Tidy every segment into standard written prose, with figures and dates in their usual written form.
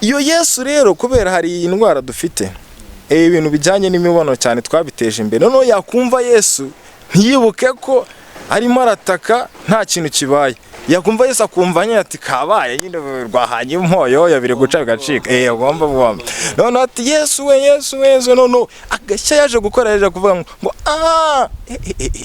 Iyo Yesu rero, kubera hari indwara dufite, ibintu bijyanye n'imibonano cyane twabiteje imbere, noneho yakumva Yesu ntiyibuke ko arimo arataka nta kintu kibaye. Yakumva Yesu akumva nyine ati kabaye nyine, rwahanye impoyoyo, biri guca bigacika, ugomba bugomba. Noneho ati: "Yesu we, Yesu we, Yesu!" Noneho agashya yaje gukora, yaje kuvuga ngo ah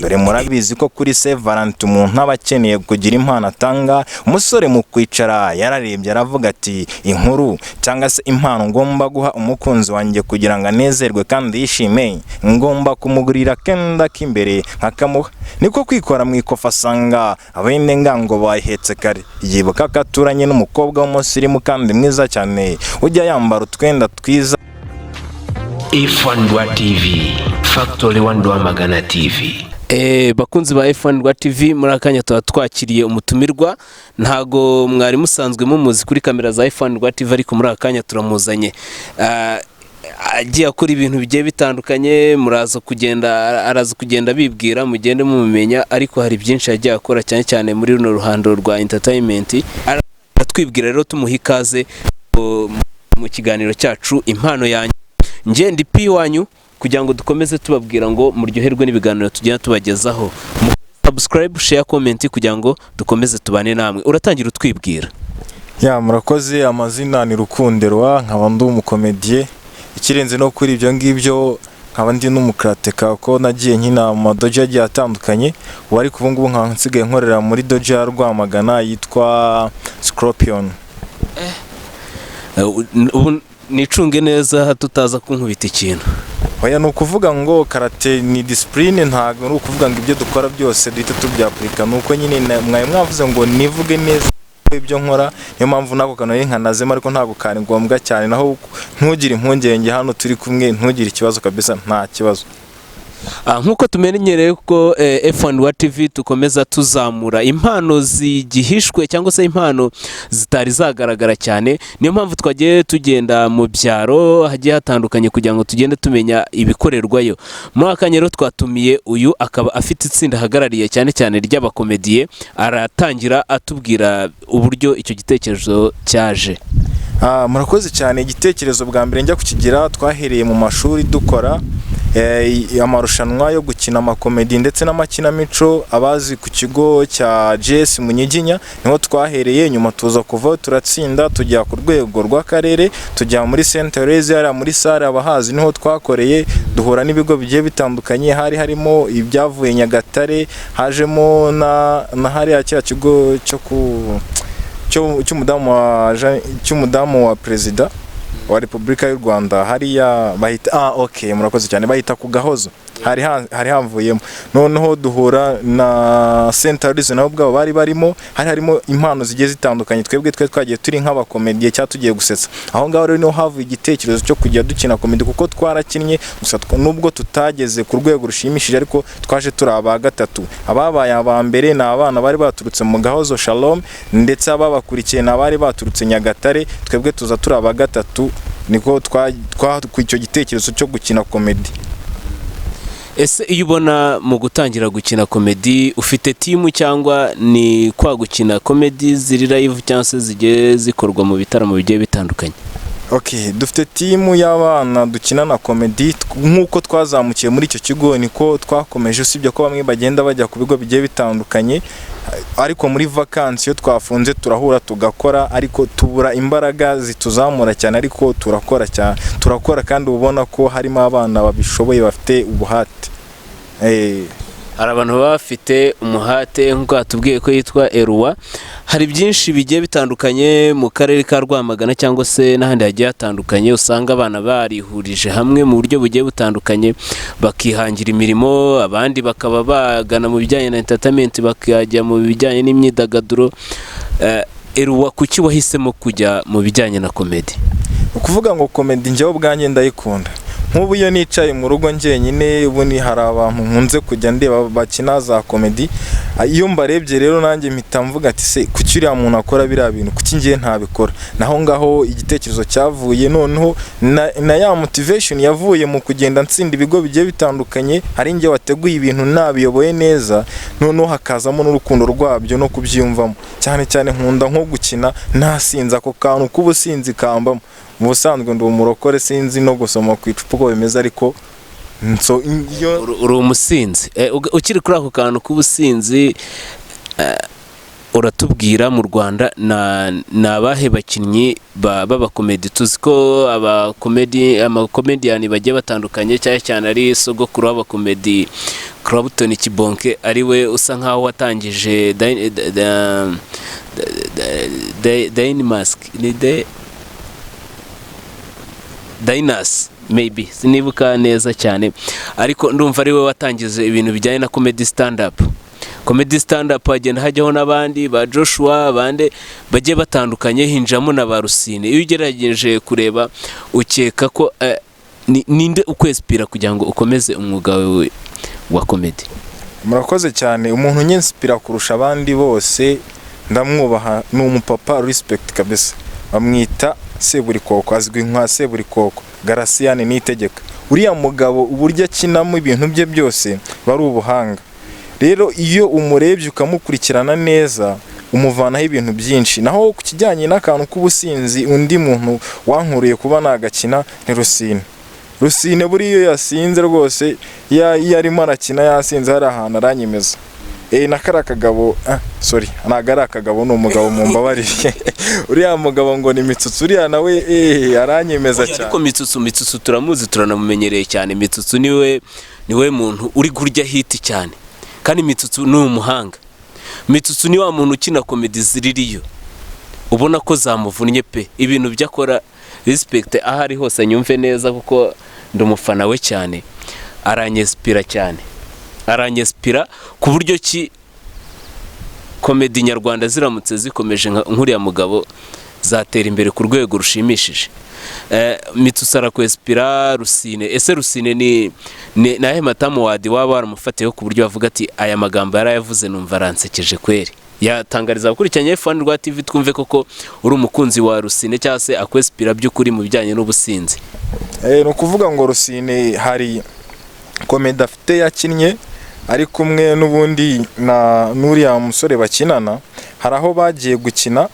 dore murabizi ko kuri Saint Valentin umuntu aba akeneye kugira impano atanga. Umusore mu kwicara yararebye, aravuga ati: "Inkuru cyangwa se impano ngomba guha umukunzi wanjye kugira ngo anezerwe kandi yishime, ngomba kumugurira akenda k'imbere nkakamuha." Niko kwikora mu ikofa, asanga abene ngango bayihetse kare. Yibuka ko aturanye n'umukobwa w'umusirimu kandi mwiza cyane, ujya yambara utwenda twiza. F1 Rwa TV, Factory One Rwamagana TV. Bakunzi ba F1 Rwa TV, muri akanya tuba twakiriye umutumirwa. Ntago mwari musanzwe mumuzi kuri kamera za F1 Rwa TV, ariko muri aka kanya turamuzanye. Agiye akora ibintu bigiye bitandukanye, muraza kugenda, araza kugenda bibwira, mugende mumumenya. Ariko hari byinshi yagiye akora, cyane cyane muri runo ruhando rwa entertainment. Aratwibwira rero, tumuha ikaze mu kiganiro cyacu Impano Yanjye. Njye ndi P wanyu, kugira ngo dukomeze tubabwira ngo muryoherwe n'ibiganiro tugenda tubagezaho. Subscribe, share, comment, kugira ngo dukomeze tubane namwe. Uratangira utwibwira. Ya, murakoze. Amazina ni Rukunderwa, nkaba ndi umukomediye. Ikirenze no kuri ibyo ngibyo, nkaba ndi n'umukarateka, ko nagiye nkina mu madojo agiye atandukanye ubu, ariko ubu ngubu nkaba nsigaye nkorera muri dojo ya Rwamagana yitwa Scorpion. Ubu nicunge neza tutaza kunkubita ikintu. Oya, ni ukuvuga ngo karate ni discipline, ntabwo ari ukuvuga ngo ibyo dukora byose duhita tubyapurika. Ni uko nyine mwari mwavuze ngo nivuge neza ibyo nkora, niyo mpamvu nako kantu nari nkanazemo, ariko ntabwo kari ngombwa cyane. Naho ntugire impungenge, hano turi kumwe, ntugire ikibazo kabisa, nta kibazo. Nk'uko tumenyereye ko F1 Rwa TV tukomeza tuzamura impano zigihishwe cyangwa se impano zitari zagaragara cyane, niyo mpamvu twagiye tugenda mu byaro hagiye hatandukanye kugira ngo tugende tumenya ibikorerwayo. Muri aka kanya rero twatumiye uyu, akaba afite itsinda ahagarariye, cyane cyane ry'abakomediye. Aratangira atubwira uburyo icyo gitekerezo cyaje. Murakoze cyane. Igitekerezo bwa mbere njya kukigira, twahereye mu mashuri dukora amarushanwa yo gukina amakomedi ndetse n'amakinamico. Abazi ku kigo cya GS Munyiginya niho twahereye, nyuma tuza kuvaho turatsinda, tujya ku rwego rw'akarere, tujya muri Saint Therese hariya muri salle, abahazi niho twakoreye, duhura n'ibigo bigiye bitandukanye. Hari harimo ibyavuye Nyagatare, hajemo na hariya kiriya kigo cyo ku cy'umudamu wa perezida wa Repubulika y'u Rwanda, hariya bahita, okay, murakoze cyane, bahita ku Gahozo, hari havuyemo. Noneho duhura na Saint Louis, nabo ubwabo bari barimo, hari harimo impano zigiye zitandukanye. Twebwe twari twagiye turi nk'abakomediye cyangwa tugiye gusetsa. Aho ngaho rero niho havuye igitekerezo cyo kujya dukina komedi, kuko twarakinnye gusa nubwo tutageze ku rwego rushimishije, ariko twaje turi aba gatatu. Ababaye aba mbere ni abana bari baturutse mu Gahozo Shalom, ndetse ababakurikiye ni abari baturutse Nyagatare. Twebwe tuza turi aba gatatu. Niko twa icyo gitekerezo cyo gukina komedi. Ese iyo ubona mu gutangira gukina komedi, ufite team cyangwa ni kwa gukina komedi ziri live cyangwa se zigiye zikorwa mu bitaramo bigiye bitandukanye? Okay, dufite team y'abana dukina na komedi. Nk'uko twazamukiye muri icyo kigo niko twakomeje, usibye ko bamwe bagenda bajya ku bigo bigiye bitandukanye, ariko muri vakansi iyo twafunze turahura tugakora, ariko tubura imbaraga zituzamura cyane, ariko turakora cyane, turakora kandi ubona ko harimo abana babishoboye, bafite ubuhate. Hari abantu baba bafite umuhate, nk'uko batubwiye ko yitwa Eruwa. Hari byinshi bigiye bitandukanye mu karere ka Rwamagana cyangwa se n'ahandi hagiye hatandukanye, usanga abana barihurije hamwe mu buryo bugiye butandukanye, bakihangira imirimo, abandi bakaba bagana mu bijyanye na entertainment, bakajya mu bijyanye n'imyidagaduro. Eruwa, kuki wahisemo kujya mu bijyanye na komedi? Ukuvuga ngo komedi njyewe ubwanjye ndayikunda. Nk'ubu iyo nicaye mu rugo njyenyine, ubu ni hari abantu nkunze kujya ndeba bakina za comedy. Iyo mbarebye rero nanjye mpita mvuga ati: "Se kuki uriya muntu akora biriya bintu, kuki ngiye ntabikora?" Naho ngaho igitekerezo cyavuye. Noneho na ya motivation yavuye mu kugenda ntsinda ibigo bigiye bitandukanye, hari njye wateguye ibintu nabiyoboye neza, noneho hakazamo n'urukundo rwabyo no kubyiyumvamo cyane cyane. Nkunda nko gukina nasinze, ako kantu k'ubusinzi kambamo. Mu busanzwe ndi umurokore, sinzi no gusoma ku icupa uko bimeze, ariko nso iyo Uri umusinzi. Ukiri kuri ako kantu k'ubusinzi, uratubwira mu Rwanda ni abahe bakinnyi b'abakomedi tuzi? Ko abakomedi, amakomediyani bagiye batandukanye, cyane cyane ari sogokuru w'abakomedi Clapton Kibonke, ari we usa nkaho watangije Dynamask, ni de Dynas maybe, sinibuka neza cyane, ariko ndumva ari we watangije ibintu bijyanye na comedy stand up. Comedy stand up hagenda hajyaho n'abandi ba Joshua, abandi bagiye batandukanye, hinjamo na ba Rusine. Iyo ugerageje kureba, ukeka ko ninde ukwesipira kugira ngo ukomeze umwuga wawe wa comedy? Murakoze cyane. Umuntu unyensipira kurusha abandi bose, ndamwubaha, ni umupapa, respect kabisa, bamwita Seburikoko, azwi nka Seburikoko Garasiyane Niyitegeka. Uriya mugabo uburyo akinamo ibintu bye byose bari ubuhanga. Rero iyo umurebye ukamukurikirana neza, umuvanaho ibintu byinshi. Naho ku kijyanye n'akantu k'ubusinzi, undi muntu wankuriye kuba nagakina ni Rusine. Rusine buriya iyo yasinze rwose, iyo arimo arakina yasinze, hari ahantu aranyemeza. Na kariya kagabo, sorry, ntabwo ari akagabo, ni umugabo, mumbabarire. Uriya mugabo ngo ni Mitsutsu, uriya nawe aranyemeza cyane. Ariko Mitsutsu turamuzi, turanamumenyereye cyane. Mitsutsu niwe muntu uri kurya hit cyane, kandi Mitsutsu ni umuhanga. Mitsutsu ni wa muntu ukina comedy ziririyo, ubona ko zamuvunnye pe. Ibintu byo akora, respect, aho ari hose anyumve neza, kuko ndi umufana we cyane. Aranyesipira cyane, aranyesipira ku buryo ki comedy nyarwanda ziramutse zikomeje nk'uriya mugabo, zatera imbere ku rwego rushimishije. Mitsutsu arakwesipira. Rusine, ese Rusine ni ayahe matamu wadi waba waramufatiyeho ku buryo wavuga ati: "Aya magambo yarayavuze numva aransekeje kweri"? Yatangariza abakurikiranye F1 Rwa TV, twumve koko uri umukunzi wa Rusine cyangwa se akwesipira by'ukuri mu bijyanye n'ubusinzi. Ni ukuvuga ngo Rusine hari comedy afite yakinnye ari kumwe n'ubundi na n'uriya musore bakinana. Hari aho bagiye gukina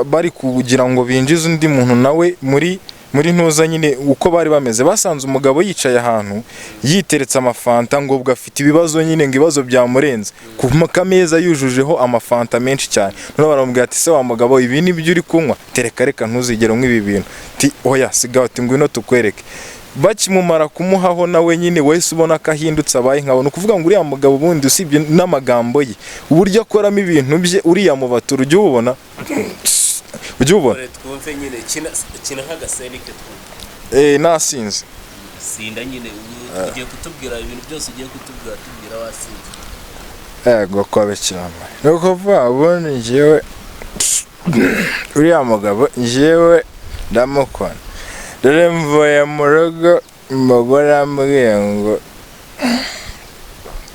bari kugira ngo binjize undi muntu nawe muri ntuza nyine. Uko bari bameze, basanze umugabo yicaye ahantu yiteretse amafanta, ngo ubwo afite ibibazo nyine, ngo ibibazo byamurenze, ku kameza yujujeho amafanta menshi cyane. Noneho baramubwira ati: "Se wa mugabo, ibi ni byo uri kunywa? Tereka, reka, ntuzigere unywa ibi bintu." Ti: "Oya, sigaho." Ati: "Ngwino tukwereke." Bakimumara kumuhaho, nawe nyine wese ubona ko ahindutse, abaye nkabona. Ukuvuga ngo uriya mugabo ubundi usibye n'amagambo ye, uburyo akoramo ibintu bye, uriya mubatura ujya ubona, ujya ubona. Twumve nyine, kina nk'agasenike twumve. Nasinze. Sinda nyine, ugiye kutubwira ibintu byose ugiye kutubwira, tubwira wasinze. Ego kwa Bikira, ni ukuvuga ubundi njyewe uriya mugabo njyewe ndamukunda. Dore mvuye mu rugo, umugore ambwiye ngo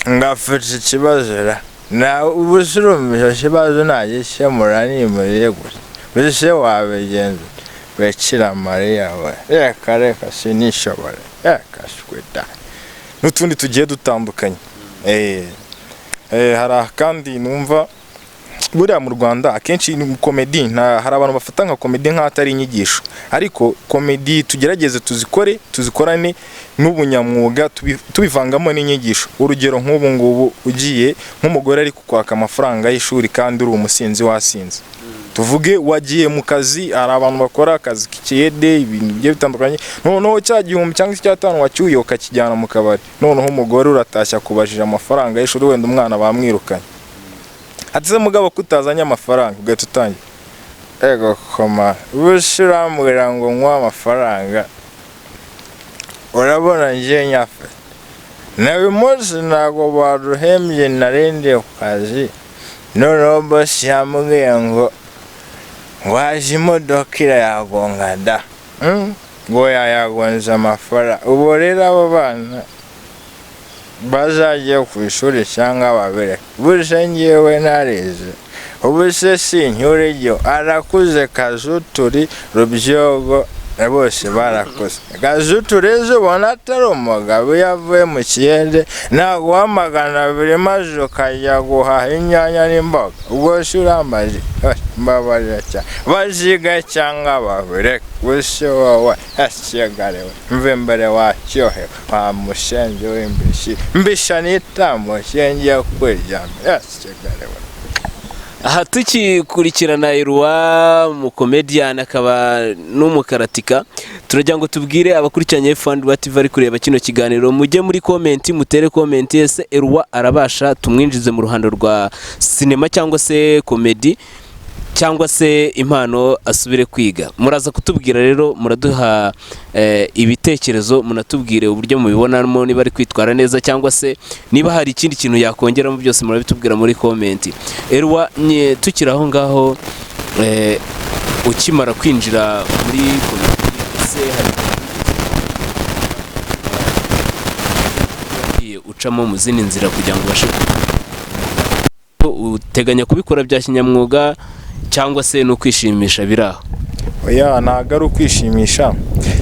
ngafite ikibazo ra nawe ubu se urumva icyo kibazo nagikemura nimuriye gusa? Mbese wabigenza? Bikira Mariya we, reka reka, sinishobora, reka shwita n'utundi tugiye dutandukanye. Hari kandi numva buriya mu Rwanda akenshi ni comedy, nta hari abantu bafata nka comedy nk'aho atari inyigisho, ariko comedy tugerageze tuzikore, tuzikorane n'ubunyamwuga, tubivangamo n'inyigisho. Urugero nk'ubu ngubu ugiye nk'umugore ari kukwaka amafaranga y'ishuri kandi uri umusinzi, wasinze, tuvuge wagiye mu kazi, hari abantu bakora akazi k'ikiyede, ibintu bigiye bitandukanye, noneho cya gihumbi cyangwa se icyatanu wacyuye ukakijyana mu kabari, noneho umugore uratashye akubajije amafaranga y'ishuri, wenda umwana bamwirukanye, ati: "Se mugabo, kutazanye amafaranga?" Ugahita utangira: "Ego koma, ubuse urambwira ngo nywe amafaranga? Urabona njye nyafite na uyu munsi ntabwo baduhembye, narindi ku kazi, noneho boss yambwiye ngo waje imodoka irayagonga da." Ngo yayagonze amafaranga. Ubu rero abo bana bazajye ku ishuri cyangwa babireke? Buse ngewe narize, ubu se sinyura iryo arakuze. Kazuturi Rubyogo bose barakuze. Kazuturi ejo ubona atari umugabo? Iyo avuye mu kiyede naguha 200 maze ukajya guhaha inyanya n'imboga. Ubwo se urambaje? Mbabarira cyane. Baziga cyangwa babireke? Buse wowe asigare mve mbere wacyohewe wa mushenzi w'imbishi mbisha n'itambushye ngiye kwiryamira asigare we. Aha tukikurikirana Eloi, umukomediyani akaba n'umukaratika, turagira ngo tubwire abakurikiranye F1 Rwa TV ari kureba kino kiganiro, mujye muri comment, mutere comment. Ese Eloi arabasha tumwinjize mu ruhando rwa sinema cyangwa se comedy, cyangwa se impano asubire kwiga? Muraza kutubwira rero, muraduha ibitekerezo, munatubwire uburyo mubibonamo, niba ari kwitwara neza cyangwa se niba hari ikindi kintu yakongeramo, byose murabitubwira muri comment. Eloi, tukiri aho ngaho, ukimara kwinjira muri comedy, ese hari wagiye ucamo mu zindi nzira kugira ngo ubashe, uteganya kubikora bya kinyamwuga cyangwa se ni ukwishimisha biri aho? Oya, ntabwo ari ukwishimisha.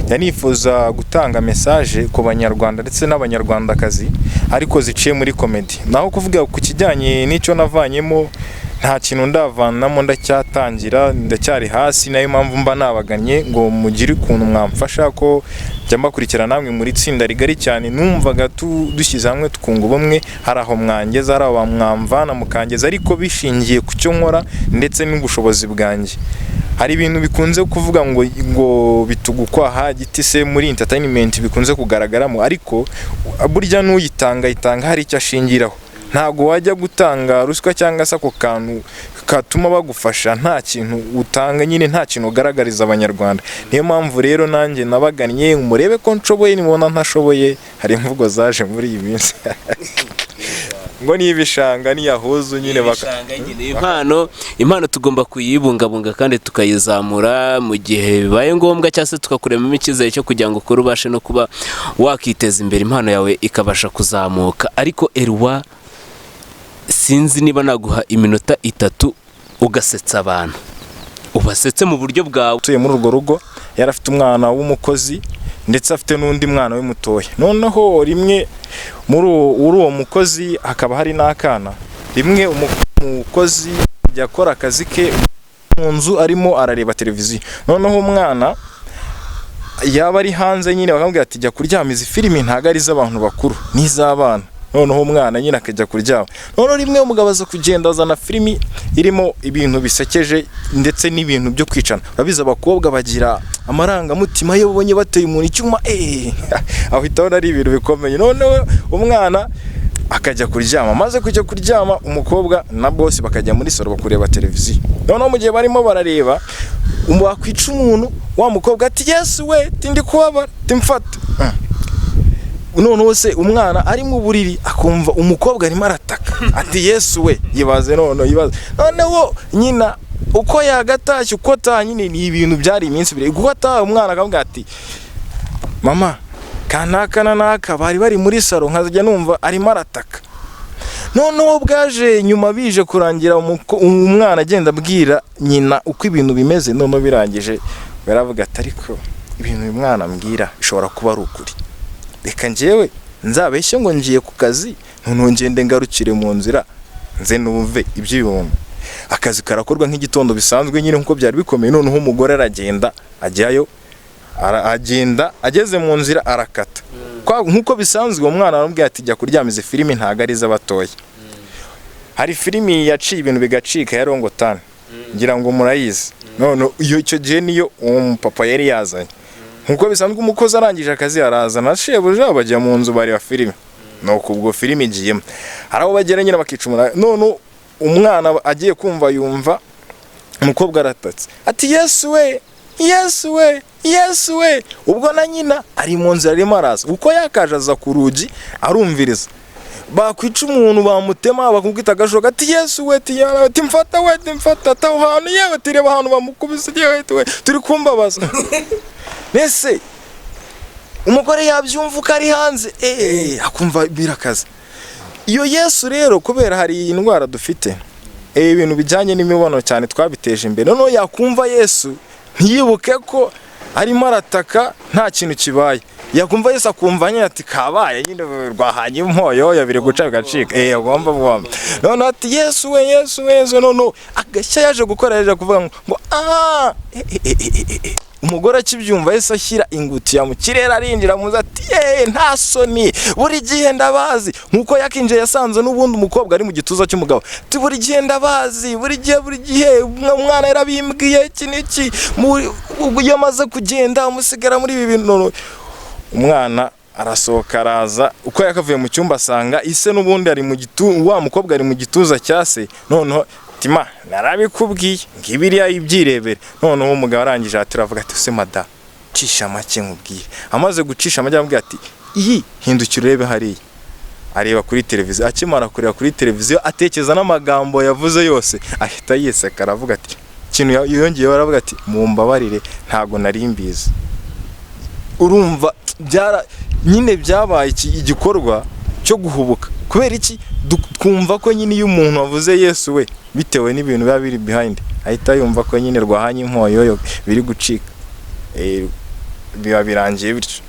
Njya nifuza gutanga message ku Banyarwanda ndetse n'Abanyarwandakazi, ariko ziciye muri comedy. Naho kuvuga ku kijyanye n'icyo navanyemo, nta kintu ndavanamo, ndacyatangira, ndacyari hasi. Nayo mpamvu mba nabagannye ngo mugire ukuntu mwamfasha, ko njya mbakurikira namwe muri itsinda rigari cyane. Numvaga dushyize hamwe tukunga ubumwe, hari aho mwangeza, hari aho mwamvana mukangeza, ariko bishingiye ku cyo nkora ndetse n'ubushobozi bwanjye. Hari ibintu bikunze kuvuga ngo bitugukwaha giti se muri entertainment bikunze kugaragaramo, ariko burya n'uyitanga ayitanga hari icyo ashingiraho. Ntabwo wajya gutanga ruswa cyangwa se ako kantu katuma bagufasha nta kintu utanga nyine, nta kintu ugaragariza Abanyarwanda. Niyo mpamvu rero nanjye nabagannye, murebe ko nshoboye. Nibona ntashoboye, hari imvugo zaje muri iyi minsi ngo ni ibishanga niyahuzu nyine baka Ibishanga nyine. Impano tugomba kuyibungabunga kandi tukayizamura mu gihe bibaye ngombwa, cyangwa se tukakuremamo icyizere cyo kugira ngo ukore, ubashe no kuba wakiteza imbere, impano yawe ikabasha kuzamuka. Ariko Eloi, sinzi niba naguha iminota 3 ugasetsa abantu, ubasetse mu buryo bwawe. Utuye muri urwo rugo yari afite umwana w'umukozi ndetse afite n'undi mwana we mutoya. Noneho rimwe muri uwo mukozi hakaba hari n'akana. Rimwe umukozi ajya akora akazi ke mu nzu, arimo arareba televiziyo, noneho umwana yaba ari hanze nyine bakamubwira ati: "Jya kuryama, izi filimi ntabwo ari iz'abantu bakuru, ni iz'abana." Noneho umwana nyine akajya kuryama. Noneho rimwe umugabo aza kugenda azana filimi irimo ibintu bisekeje ndetse n'ibintu byo kwicana. Urabizi abakobwa bagira amarangamutima iyo babonye bateye umuntu icyuma, ahita abona ari ibintu bikomeye. Noneho umwana akajya kuryama. Amaze kujya kuryama, umukobwa na boss bakajya muri salo bakureba televiziyo. Noneho mu gihe barimo barareba, wakwica umuntu, wa mukobwa ati: "Yesu we, ndi kubabara, timfata." Noneho se umwana ari mu buriri akumva umukobwa arimo arataka ati: "Yesu we!" Yibaze noneho, yibaze noneho nyina uko yagatashye, uko ataha nyine. Ni ibintu byari iminsi 2 kuko ataha, umwana akavuga ati: "Mama, kanaka na naka bari bari muri salo, nkazajya numva arimo arataka." Noneho bwaje nyuma, bije kurangira umwana agenda abwira nyina uko ibintu bimeze. Noneho birangije baravuga ati: "Ariko ibintu uyu mwana ambwira bishobora kuba ari ukuri. Reka njyewe nzabeshye ngo ngiye ku kazi, noneho ngende ngarukire mu nzira nze numve iby'ibihumbi." Akazi karakorwa nk'igitondo bisanzwe nyine nk'uko byari bikomeye. Noneho umugore aragenda ajyayo, agenda ageze mu nzira arakata. Nk'uko bisanzwe. Uwo mwana aramubwira ati: "Jya kuryama, izi filimi ntabwo ari iz'abatoya." Hari filimi yaciye ibintu bigacika ya Rongotani, ngira ngo murayizi. None iyo icyo gihe niyo uwo mupapa yari yazanye. Nk'uko bisanzwe, umukozi arangije akazi arazana shebuja, bajya mu nzu bareba filime. Nuko ubwo filime igiyemo, hari aho bagera nyine bakicumura. None umwana agiye kumva yumva umukobwa aratatse ati: "Yesu we, Yesu we, Yesu we!" Ubwo na nyina ari mu nzira arimo araza, uko yakaje aza ku rugi arumviriza. Bakwica umuntu, bamutema, bakamwita agashoka ati: "Yesu we, ati mfata we, ati mfata, ati aho hantu, yewe, ati reba ahantu bamukubise, yewe we, turi kumbabaza." Nese Umugore yabyumva uko ari hanze, akumva birakaze. Iyo Yesu rero, kubera hari indwara dufite, ibintu bijyanye n'imibonano cyane twabiteje imbere, noneho yakumva Yesu ntiyibuke ko arimo arataka nta kintu kibaye. Yakumva Yesu akumva nyine ati kabaye nyine, rwahanye impoyoyo, biri guca bigacika, agomba bwomba. Noneho ati: "Yesu we, Yesu we, Yesu!" Noneho agashya yaje gukora, yaje kuvuga ngo ah eh. Umugore akibyumva, Yesu ashyira ingutiya mu kirere, arinjira muze ati: "Yeee, nta soni, buri gihe ndabazi." Nkuko yakinjiye yasanze n'ubundi umukobwa ari mu gituza cy'umugabo, ati: "Buri gihe ndabazi, buri gihe, buri gihe umwana yarabimbwiye iki n'iki. Iyo amaze kugenda musigara muri ibi bintu." Noneho umwana arasohoka araza, uko yakavuye mu cyumba asanga ise n'ubundi ari mu gitu, wa mukobwa ari mu gituza cya se. Noneho tima narabikubwiye ngibiriya ibyirebere. Noneho umugabo arangije ati, aravuga ati: "Use mada, cisha make nkubwire." Amaze gucisha make aramubwira ati: "Iyi hindukira urebe hariya." Areba kuri televiziyo. Akimara kureba kuri televiziyo, atekereza n'amagambo yavuze yose, ahita yiseka, aravuga ati ikintu yongeyeho, aravuga ati: "Mumbabarire, ntabwo nari mbizi." Urumva byara nyine byabaye igikorwa cyo guhubuka. Kubera iki? Twumva ko nyine iyo umuntu avuze Yesu we, bitewe n'ibintu biba biri behind, ahita yumva ko nyine rwahanye impoyoyo, biri gucika, biba birangiye bityo.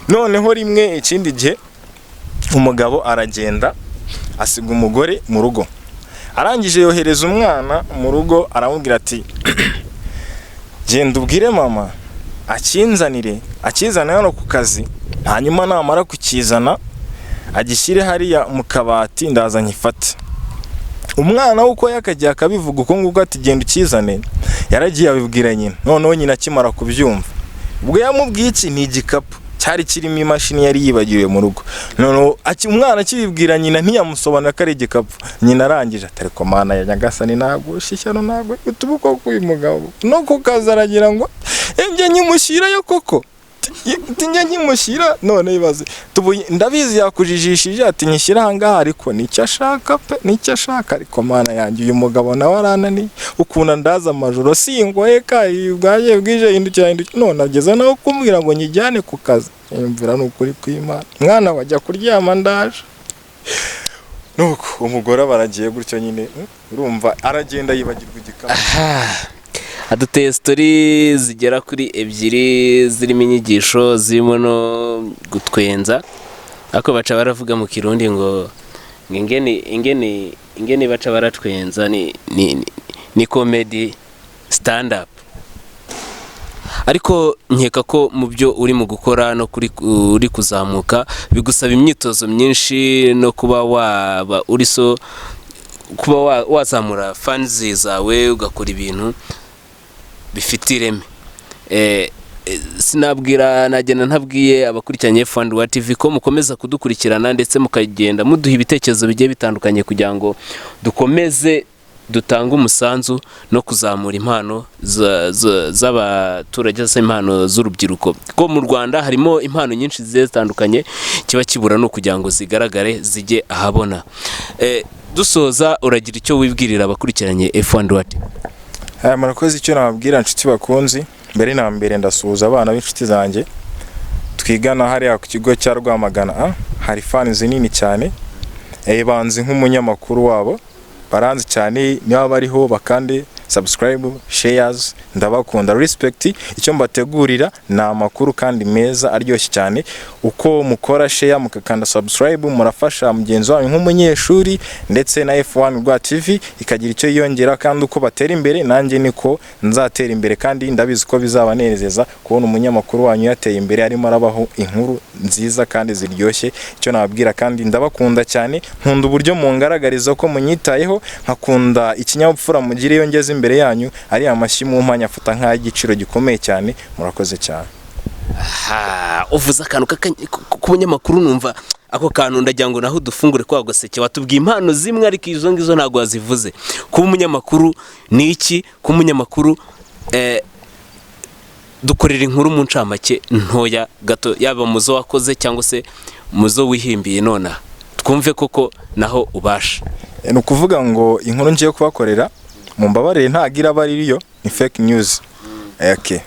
Noneho rimwe ikindi gihe umugabo aragenda asiga umugore mu rugo. Arangije yohereza umwana mu rugo, aramubwira ati: "Genda ubwire mama akinzanire, akizane hano ku kazi, hanyuma namara kukizana agishyire hariya mu kabati, ndaza nkifate." Umwana we uko yakagiye akabivuga uko nguko ati: "Genda ukizane," yaragiye abibwira nyina. Noneho nyina akimara kubyumva, ubwo yamubwiye iki? Ni igikapu cyari kirimo imashini yari yibagiwe mu rugo. Noneho umwana akibibwira nyina, ntiyamusobanura ko ari igikapu. Nyina arangije ati: "Ariko Mana ya Nyagasani, nagusha ishyano, ntabwo utubuko k'uyu mugabo no ku kazi, aragira ngo njye nyimushyirayo koko, njye nkimushyira." None ibaze, ndabizi yakujijishije ati: "Nyishyira ahangaha," ariko nicyo ashaka pe, nicyo ashaka. "Ariko Mana yanjye, uyu mugabo nawe arananiye, ukuntu andaza amajoro singoheka, bwaje bwije hindukira hindukira, none ageze naho kumbwira ngo nyijyane ku kazi. Yumvira ni ukuri kw'Imana, mwana wajya kuryama ndaje." Nuko umugore aba aragiye gutyo nyine, urumva aragenda yibagirwa igikapu. Aduteye story zigera kuri ebyiri zirimo inyigisho, zirimo no gutwenza, ariko baca baravuga mu Kirundi ngo ingene baca baratwenza ni comedy stand up. Ariko nkeka ko mu byo uri mu gukora no kuri uri kuzamuka bigusaba imyitozo myinshi no kuba waba uri so kuba wazamura fans zawe, ugakora ibintu bifite ireme. Sinabwira nagenda ntabwiye abakurikiranye F1 Rwa TV ko mukomeza kudukurikirana, ndetse mukagenda muduha ibitekerezo bigiye bitandukanye kugira ngo dukomeze dutange umusanzu no kuzamura impano z'abaturage, cyangwa se impano z'urubyiruko, ko mu Rwanda harimo impano nyinshi zigiye zitandukanye, kiba kibura ni ukugira ngo zigaragare, zijye ahabona. Dusoza, uragira icyo wibwirira abakurikiranye F1 Rwa TV? Aya, murakoze. Icyo nababwira, inshuti bakunzi, mbere na mbere ndasuhuza abana b'inshuti zanjye twigana hariya ku kigo cya Rwamagana A. Hari fans nini cyane, banzi nk'umunyamakuru wabo, baranzi cyane. Niba bariho bakande subscribe, shares, ndabakunda, respect. Icyo mbategurira ni amakuru kandi meza aryoshye cyane. Uko mukora share, mukakanda subscribe, murafasha mugenzi wanyu nk'umunyeshuri, ndetse na F1 Rwa TV ikagira icyo yiyongera. Kandi uko batera imbere nanjye niko nzatera imbere, kandi ndabizi ko bizabanezeza kubona umunyamakuru wanyu yateye imbere, arimo arabaho inkuru nziza kandi ziryoshye. Icyo nababwira, kandi ndabakunda cyane, nkunda uburyo mungaragariza ko munyitayeho, nkakunda ikinyabupfura mugira iyo ngeze imbere yanyu, ari amashyi mu mpanya afata nk'ay'igiciro gikomeye cyane. Murakoze cyane. Aha, uvuze akantu k'ubunyamakuru, numva ako kantu ndagira ngo naho dufungure kwa gaseke. Watubwiye impano zimwe, ariko izo ngizo ntabwo wazivuze. Kuba umunyamakuru ni iki? Kuba umunyamakuru, dukorera inkuru mu ncamake ntoya gato, yaba mu zo wakoze cyangwa se mu zo wihimbiye nonaha, twumve koko naho ubasha. Ni ukuvuga ngo inkuru ngiye kubakorera, mumbabarire, ntabwo iraba ari yo, ni fake news. Okay.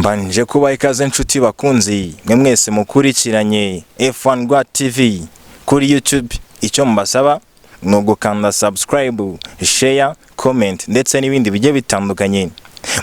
Mbanje kubaha ikaze, inshuti bakunzi, mwe mwese mukurikiranye F1 Rwa TV kuri YouTube. Icyo mbasaba ni ugukanda subscribe, share, comment ndetse n'ibindi bigiye bitandukanye.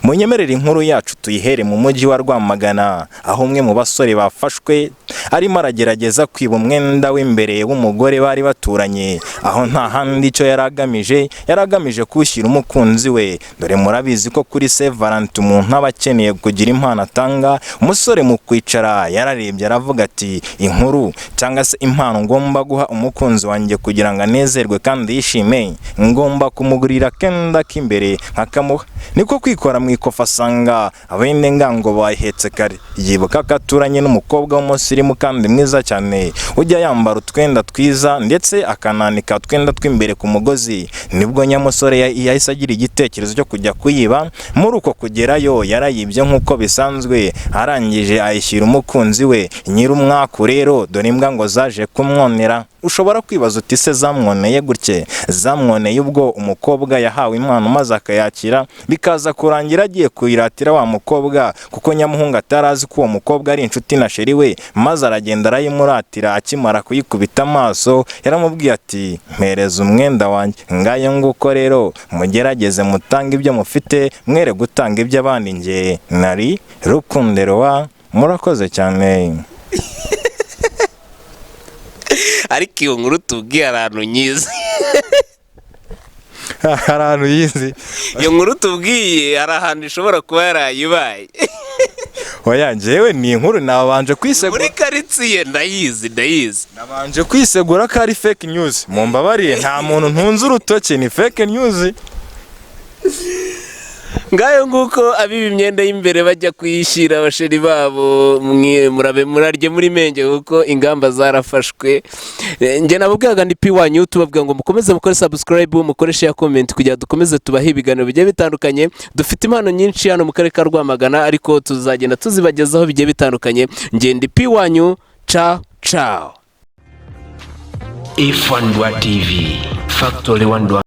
Munyemerere inkuru yacu tuyihere mu mujyi wa Rwamagana, aho umwe mu basore bafashwe arimo aragerageza kwiba umwenda w'imbere w'umugore bari baturanye, aho nta handi icyo yari agamije, yari agamije kuwushyira umukunzi we. Dore murabizi ko kuri Saint Valentin umuntu aba akeneye kugira impano atanga. Umusore mu kwicara yararebye, aravuga ati: "Inkuru cyangwa se impano ngomba guha umukunzi wanjye kugira ngo anezerwe kandi yishime, ngomba kumugurira akenda k'imbere nkakamuha." Niko kwikora mu ikofa, asanga abene ngango bayihetse kare. Yibuka ko aturanye n'umukobwa w'umusirimu kandi mwiza cyane, ujya yambara utwenda twiza ndetse akananika utwenda tw'imbere ku mugozi. Nibwo nyamusore yahise agira igitekerezo cyo kujya kuyiba. Muri uko kugerayo yarayibye nk'uko bisanzwe, arangije ayishyira umukunzi we. Nyir'umwaku rero, dore imbwa ngo zaje kumwonera. Ushobora kwibaza uti: "Se zamwoneye gutye?" Zamwoneye ubwo umukobwa yahawe impano maze akayakira, bikaza kurangira agiye kuyiratira wa mukobwa, kuko nyamuhungu atari azi ko uwo mukobwa ari inshuti na chéri we, maze aragenda arayimuratira. Akimara kuyikubita amaso yaramubwiye ati: "Mpereza umwenda wanjye." Ngayo nguko rero, mugerageze mutange ibyo mufite, mwere gutanga iby'abandi. Nge nari Rukundero wa, murakoze cyane. Ariko iyo nkuru tubwiye ahantu nyizi. Hari ahantu yizi? Iyo nkuru tubwiye hari ahantu ishobora kuba yarayibaye. Oya, njyewe ni inkuru nabanje kwisegura. Muri karitsiye ndayizi, ndayizi. Nabanje kwisegura ko ari fake news, mumbabarire, nta muntu ntunze urutoki, ni fake news. Ngayo nguko, abiba imyenda y'imbere bajya kuyishyira abasheri babo, mwe murabe murarye muri menge kuko ingamba zarafashwe. Njye nababwiraga ni P wanyu, tubabwira ngo mukomeze mukore subscribe, mukore share, comment kugira dukomeze tubahe ibiganiro bigiye bitandukanye. Dufite impano nyinshi hano mu karere ka Rwamagana, ariko tuzagenda tuzibagezaho bigiye bitandukanye. Njye ndi P wanyu, ciao ciao. F1 TV, Factory 1.